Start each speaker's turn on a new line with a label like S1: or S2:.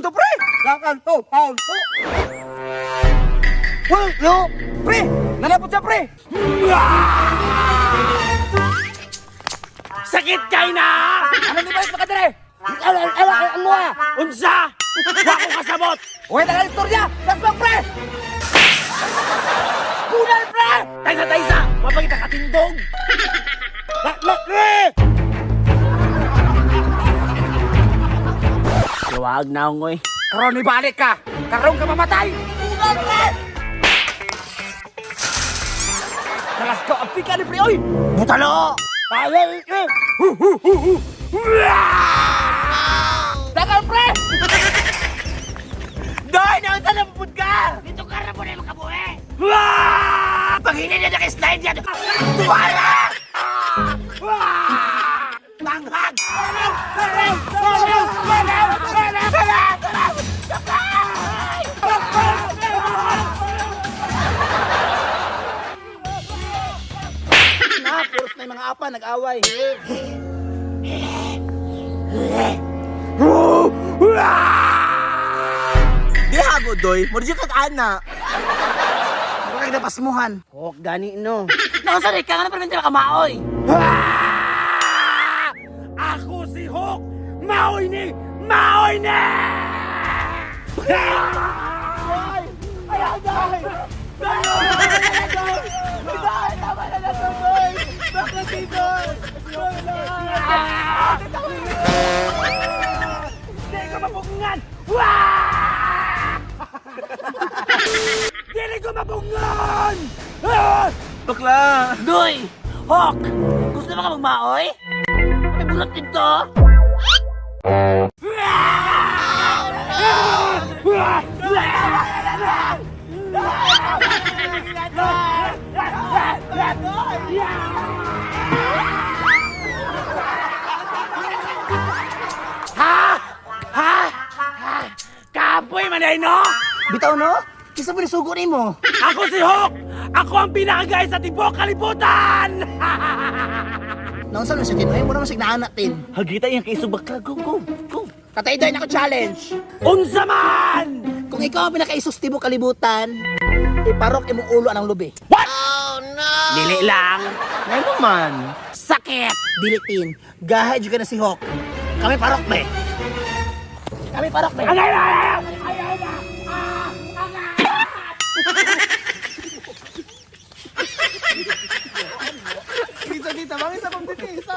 S1: to, pre?
S2: Lakan to, pound to. Well, no.
S1: Pre, nanapot siya, pre.
S3: Sakit kay na!
S1: Ano di balik makadere?
S2: Ala, ala, ano ah?
S3: Unsa? Wa ko kasabot!
S1: Uy, tagal istorya! Dasmang, pre! Bunal, pre!
S3: Taysa taysa! Wa pa kita katindog!
S2: La, la, eh!
S3: Luwag na ngoy.
S1: Karon ibalik ka! Karon ka mamatay! Bunal, pre! Kalas ko, ang pika ni pre, oy!
S3: Butalo!
S2: Ala, eh!
S1: Tagal, pre!
S3: Doy, naunsa na pud ka? Dito ka ra mo na makabuhi. Wah! Paghinin niya naka-slide yan. Tuwara! Wah! Tanghag!
S1: Na, puros na yung mga apa, nag-away.
S4: Di hago doy, murjud kag ana.
S1: Huwag kang napasmuhan.
S3: Hok gani no. Naunsa ni ka nga na permente makamaoy. Ah! Ako si Hawk! Maoy ni! Maoy ni! Hindi ko mabungan! Wah! Dili ko mabungan! Ah!
S4: Bakla.
S3: Doy! Hawk! Gusto mo ka magmaoy? May bunot dito! Ha? Ha? Ha? Kapoy man ay no?
S1: Bitaw, no? Kisa mo nisugo ni mo.
S3: Ako si Hawk! Ako ang pinakagay sa tibok kalibutan!
S1: Naunsa naman siya, Tin? Ay, mo naman siya naanak, Tin.
S4: Hagita iyang kaisog bakla. Go go go.
S1: Tatay Doy, nako challenge!
S3: Unsa man!
S1: Kung ikaw ang pinakaisus tibo kalibutan, iparok imong ulo anang lubi.
S3: Dili lang.
S4: Ngano man?
S3: Sakit!
S1: Dili, Tin. Gahay jud ka na si Hawk. Kami parok, be. Kami parok, be.
S3: Agay na! Ayaw na! Ah!
S4: Dito dito, bang isa pang dito isa.